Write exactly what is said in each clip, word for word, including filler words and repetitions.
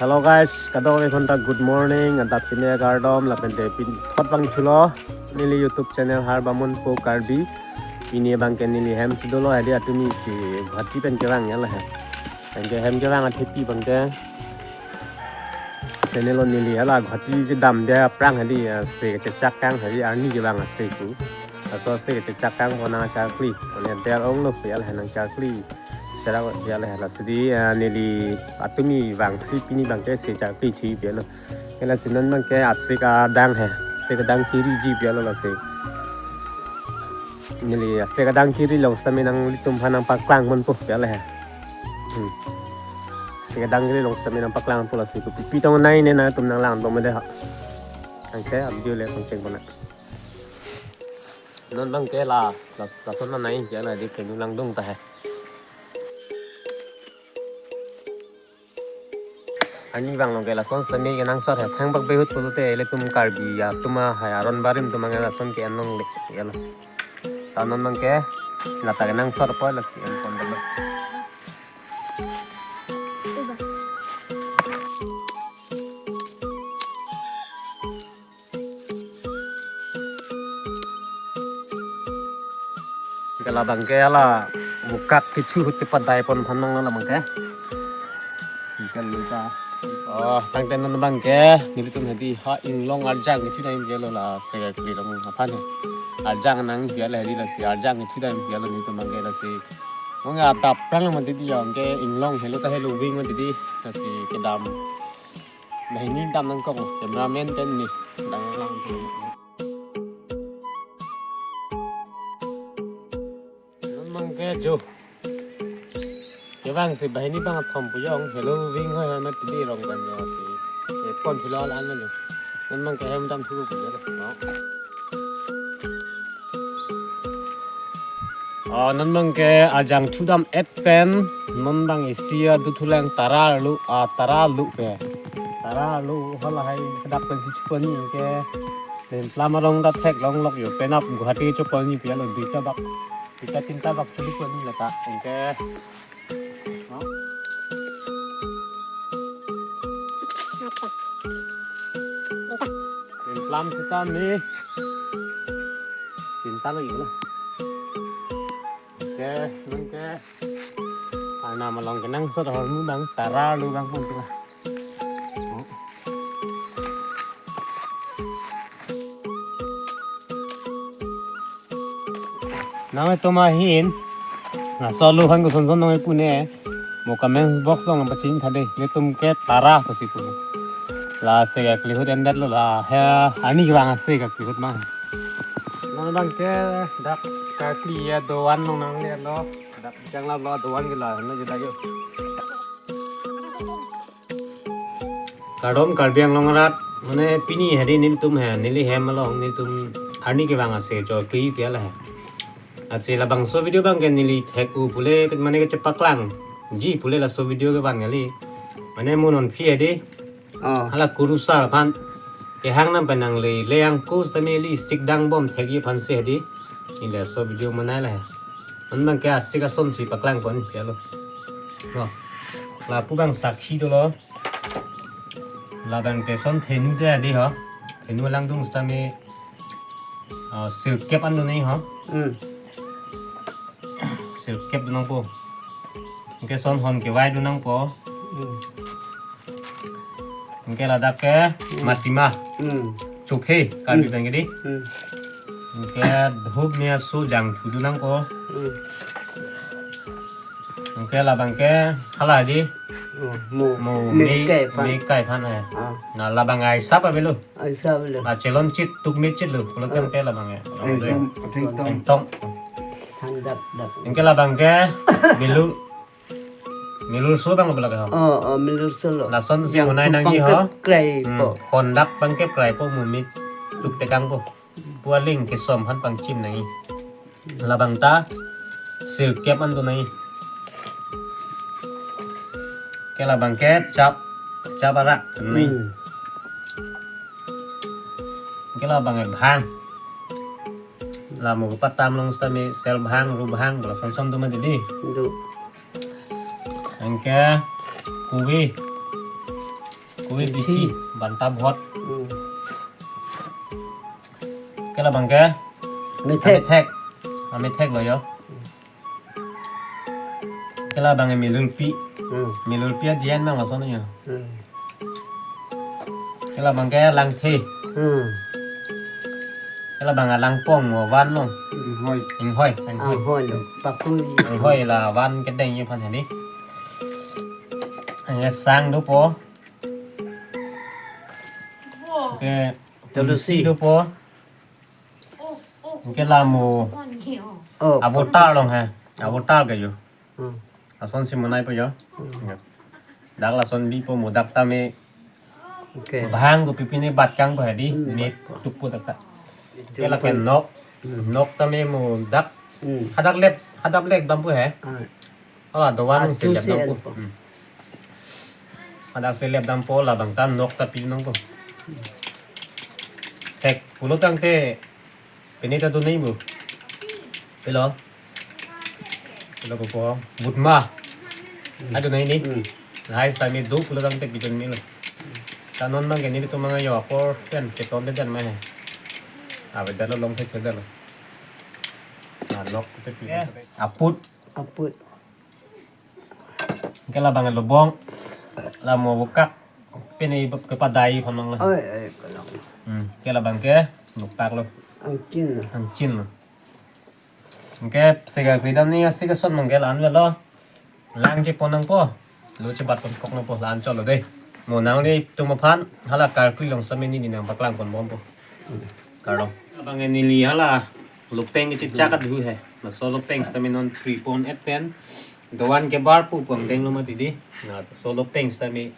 Hello guys, kadokave aphanta good morning. Adap keme kardom, lapen te pini thot vangthulo neli YouTube channel Har Bamunpo Karbi. Pini abangke neli hem si dolo, hedi atumi si Guwahati pen kevang ya la he. Abangke hem kevang athepi abangke. Channel lo neli hala Guwahati kedam dia aphrang hedi, ah, se kechechak kang hedi arni kevang ase ku. Laso se kechechak kang ko nangcharkli. Mane der onglo ya la he nangcharkli. Serak ya la he lasi di, ah, neli atumi vangsi pini abangke se charkli thuji pi lo. Ke lasi non abangke ase kedang he. Ase kedang kiri ji pi lo lasi. Neli ase kedang kiri long sitame nanglitum aphan nangpaklang ponpo ya la he. Hmm. Ase kedang kiri long sitame nangpaklang ponpo lasi. Kopi pi tong nai ne nangtum nanglang dom de ha. Anke video le kongcheng pon nang. Non abangke la, la, lason nai ya la di kenu langdung ta he. Arni vang long ke lason sitame kenangsot he, thangbak behut pulote ilitum Karbi atum ahai aron barim atum anke lason ke-en longle ya la. Ta non abangke lata kenangsot apot lasi en pon dolo. Ke labangke hala mukak kechu ahut chepadai pon aphan nang labangke. Ikan luka. Oh, tangte non abangke nelitum hedi ha inglong arjang kechu dam ke lo lasi kekli long aphan he. Arjang nang ke la hedi lasi arjang kechu dam ke lo nelitum abangke lasi. Mong adap aphrang mati di abangke inglong helo ta helo ving mati di lasi kedam. Banghini dam nangkok, cameraman pen ni dang lang. Non abangke jo. Kevang si banghini bang athom pu jong, helo ving hoi hoi mati di rong ban jong si. Ke pon philo alan lo jo. Non abangke hem dam thu pu jalo. No. Oh, non abangke arjang thu dam et pen, non abang isi aduthulang tara arlo, ah, tara arlo ke. Tara arlo halahai hadak pensi chuponi ke. Pen plam arong ta theklong lok jo. Penap Guwahati chuponi pi lo duita bak. Duita tinta bak chuponi lata. Anke. No? Pen plam sitame. Tinta lo jo la. Anke, anke. Arnam along kenangsot ahormu abang tara arlo abang pon tu la. Nangtum ahin, laso arlo aphan koson son nang pu ne, mo comment box along nangpachini tha dei, netum ke tara pusi pu. Lasi kekli ahut endet lo la, he, arni kevang ase kekli ahut ma. Non abangke dak kekli ya doan along nangle lo, dak jang la lo doan ke la, no jeda yo. Kardom Karbi Anglong arat, mane pini hedi nelitum he, neli hem along nelitum arni kevang ase charkli pi la he. Lasi labangso video abangke neli thek-u pule mane kechepaklang ji pule laso video kevan kali. Mane mo non phi hedi. Oh. Hala kurusar aphan kehang nam pen nangle le angkus tame ili sik dang bom thekji aphan si hedi. Neli laso video manai la he. Non abangke asik ason si paklang pon ya lo. No. Lapu abang sakhi dolo. Labangke son phenu te adi ho. Phenu langdung sitame, ah, sirkep an do nai ho. Hmm. Sirkep do nangpo. Anke son hon kevai do nangpo. Hmm. Anke ladak ke matima. Hmm. Chophe, Karbi pen ke dei. Hmm. Anke dhup me aso jangthu do nangpo. Hmm. Anke labangke hala dei. Oh, mo, mo me, me kai aphan. Me kai aphan eh. Ah. Na labang ai sap avelo. Ai sap avelo. Na chelon chit tuk me chit lo. Pulo ah. Tangte labang eh. Engtong. Engtong. Engtong. Thandap dap. Anke labangke melu, melu so abang lo belak ha. Oh, oh, melu so lo. Lason si yang monai nangji ho. Pangkep krai hmm, po. Hondak pangkep krai po mo me tuk tekang po. Pu aling kesom aphan pangchim nangji. Labang ta sirkep an do nangji. Ke labangke chap, chap arak nangji. Hmm. Ke labang ke bhang. Lamo kepatam along sitame sel bhang, ru bhang, lason son do ma dei. Do. Anke kove. Ui, methi. Methi, banta bhot. Hmm. Ke labang ke? Methek. Methek. Ah, methek lo jo. Ke labang ke milulpi. Hmm. Milulpi ajian mang lason jo. Hmm. Ke labang ke langthe. Hmm. Ke labang ke langpong mo van lo. Inghoi. Inghoi, inghoi. Inghoi lo. Pakuri. Inghoi la van kedeng ji aphan hedi. Anke sang dopo. Ke tulsi. Tulsi dopo. Anke la mo. Oh. Avotar long he. Avotar ke jo. Hmm. Lasonsi monaipo jo. Hmm. Dak lason bipo mo dak tame. Okay. Bhang kopi pine bat kangpo hedi. Hmm. Ne tukpo dak ta. Ke lake nok. Hmm. Nok tame mo dak. Hmm. Hadak lep, hadak lep dampo he. Ah. Oh, dovan si lep dampo. Adusi enpo. Hmm. Hadak si lep dampo, labang ta nok ta pi nangpo. Thek pulo tangte pine ta do nangpo. Pilo. Pilo ko po. Butma. Hmm. Ado nangji. Hmm. Lahai sami do pulo tangte pidun nilo. Ta non abang ke nelitum abang jo apor pen keton de den ma he. Avedetlo, long thek thekdetlo. Ah, nok te pi. Eh, aput. Aput. Ke labang lobong. La mo bukak. Pine kepadai khonong la. Oi, oi, khonong. Hmm, ke labang ke bukak lo. Angchin lo. Angchin lo. Anke sega kridam ni asi kason abang ke la-an lo. Lang chepon nangpo. Lo chebat pon kok nangpo, la-an cholo dei. Mo nanglitum aphan hala karkli along sitame neli nangpaklang pon bompo. Kardom. Abang neli hala lopeng kechechak adhu he. Laso lopeng sitame non three point eight pen. Dovan kebar pu pon denglo mati di. Laso lopeng sitame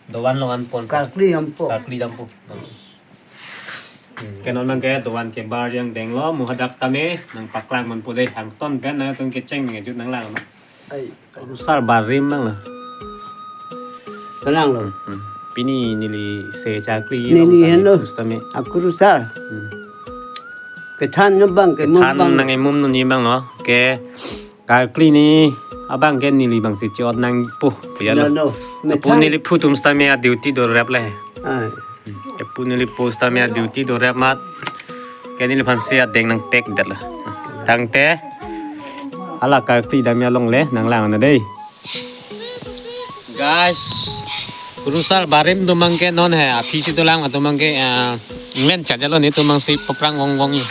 dovan along an pon. Karkli dampo. Karkli dampo. Hmm. Ke non abang ke dovan kebar jang denglo, mo hadak tame nangpaklang ponpo dei, hangton pen nangtum kecheng nangkejut nanglanglo. Ai. Kurusar barim abang lo. Kelang lo. Hmm. Pini neli se chakri. Neli lo henlo. Sitame. Akurusar. Hmm. Kethan abang ke mum. Kethan abang. Nang emum non abang lo. Ke karkli ni abang ke neli abang si chot nangpo. Puya lo. No, no. Lapu methang. Neli phu atum sitame a-duty dorep le. Ah. Lapu neli phu sitame a-duty dorep amat. Ke neliphan si adeng nangpekdetlo. Tangte hala karkli damji along le nanglang nang dei. Guys, kurusar barim atum abang ke non he, aphi si dolang atum abang ke, ah, inglen chat jalo, netum abang si paprang wong wong yo.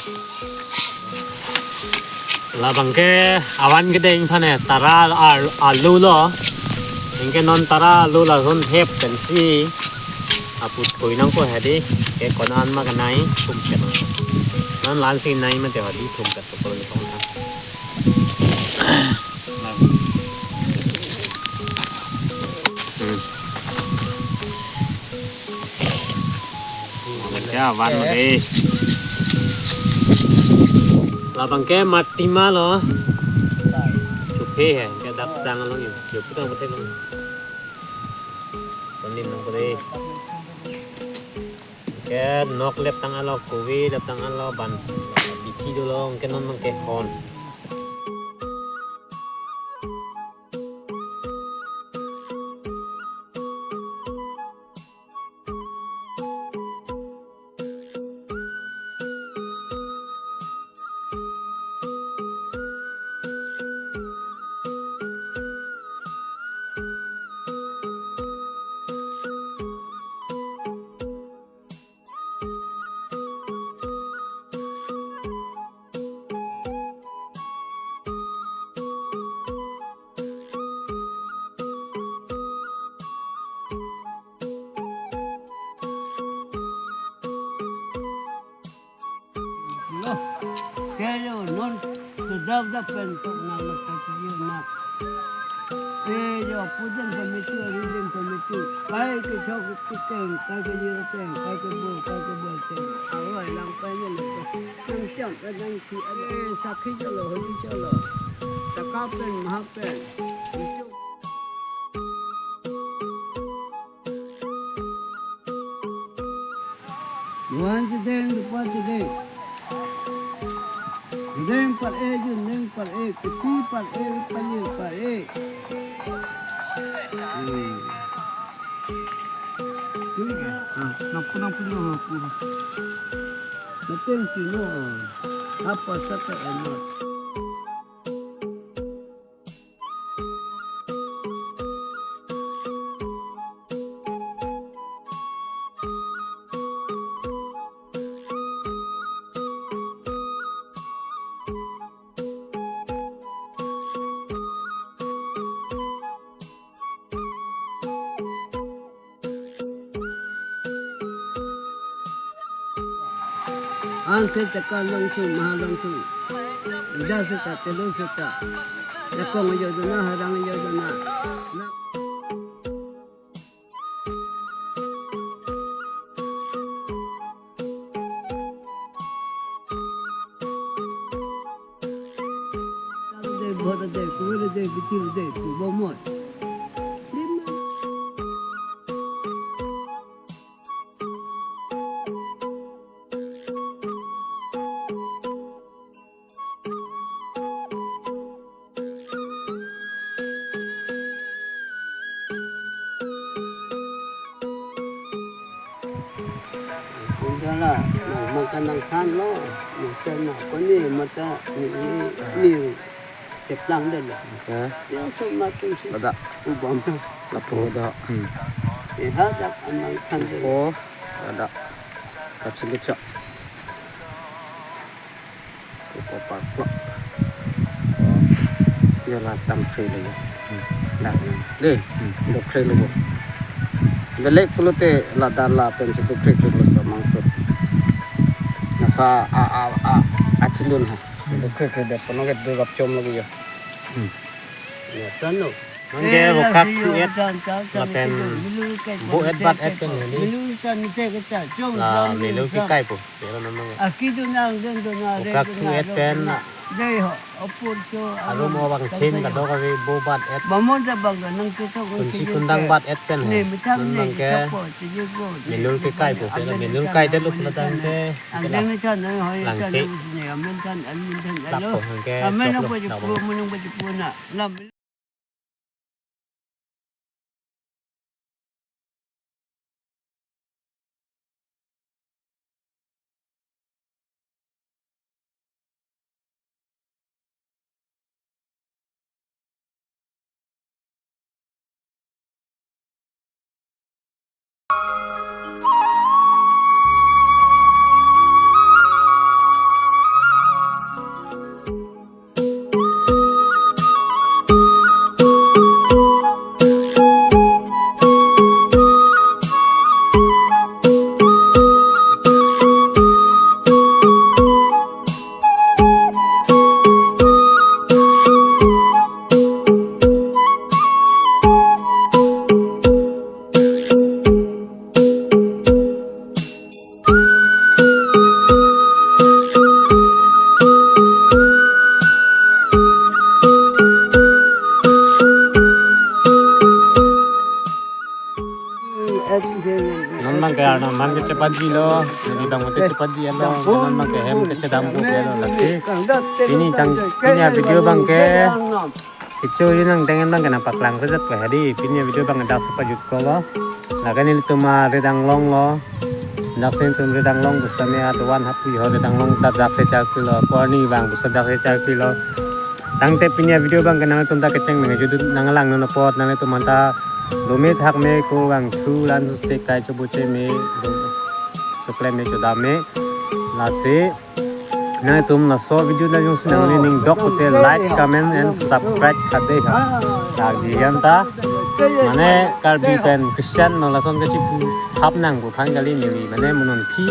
Labang ke avan kedeng aphan he, tara al-, alu lo. Anke non tara alu lason hep pensi aput koi nangpo hedi, ke konat ma kanai, thum pen. Non la-an si nai mate hedi, thum pen to kolo ni kong. Hmm. Ya, van mati. Labang ke mati ma lo. Chuphe he, ke dak sang along yo. Yo putang puthe lo. Sonim nang puthe. Ke nok lep tang alo, kove lep tang alo, ban bithi dolo, ke non abang ke hon. Lo, kelo non, kedap dap pen tok na lo kaki yo na. Eh, yo, pudin pemitu, ridin pemitu. Kai kechok kekeng, kai kejir keng, kai kebul, kai kebul keng. Awai lang pen yo lo. Nang siam pen nang si, eh, sakhi cholo, holi cholo. Taka pen, maha pen. Doan chedeng, doan chedeng. Chedeng par-e, chedeng par-e, kepi par-e, panyir par-e. Hmm. Nang kunang pulo ho pu. Mateng sino. Apa sata eno. An seta, ka longsong, maha longsong. Ida seta, telo seta. Jakong ajo dona, harang ajo dona. Na- Dei, bhot dei, kuwe dei, bitil dei, kubomot. Lima. Kundala, nang makan nang than lo, nang sen na, koni mata ni, ni, ni, teplang deh lo. Oke. Ya, so makan si. Ada. Ubam. Lapu ada. Hmm. Ya, ada amang than deh lo. Oh, ada. Kacil kecak. Kopa parklok. Yo, la tang three lo yo. Hmm. Dak na. Dei, hmm, dok three lo bo. Belek pulote ladak lapen si dok three lo so mangtut. Nasa a, a, a, achilun ha. Hmm. Dok three lo dei, pono ke dugap chom lo yo. Hmm. Ya, tano. Nonke, eh, vokak la thu si et, yo, chan, chan, chan, lapen chan, milu kai, bo et bat et pen heli. Milu chan, mite ke chan, chom, la chom, milu chom. Kekai po, pero non non. Aki tu nang den tu na, vokak thu et pen. Dei ho, opor cho, arum o bang thin kadok ave bo bat et. Bamon ta bang nang ketok. Kunsi kundang bat et pen he. Ne, mitham ne, non nonke, ketok po, tiji ko. Milu kekai po, pero milu kai dei lo pula tangte. Ang dei mitham ne, hoi, lang than ke. Ne, amen than, amen than, lap alo. Po, nonke, amen chok lo, po, lap po. Pu, menung po, pu na. Lam. Non abang ke, non abang ke chepajilo, neli abang ke chepajilo, non abang ke hem kechedam ko ke lo lagi. Pini tang, pini avideo abang ke kecho yun nang tengen abang ke nangpaklang kejat ke hadi. Pini avideo abang dak pajut ko lo. Lake nelitum aridang longlo. Dak si nelitum ridang long, bus tame aduan hapu ho ridang long, dak dak si charpilo. Ko arni abang bus dak si charpilo. Tangte pini avideo abang ke nangtum ta kecheng nang judut nang langnon apot nangtum anta lomit hak me ko bang thu lan su kai chobu che me, choklem me, chodam me. Lasi nangtum laso video nangjongsi nangli ning dok pute like, comment and subscribe kade ha. Lagi anta mane Karbi pen Christian no lason kachipu hap nang bu phan kali neli mane mononphi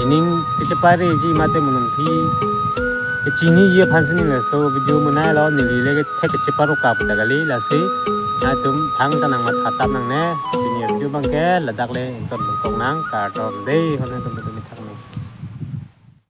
ining kechepareji mate mononphi kechiniji aphan si neli laso video monai lo, neli le kethek kecheparo ka puta kali. Lasi nangtum thangta nangmatha tap nangne. Pini avideo abang ke ladak le ington bangkok nang, kardom dei ho nangtum.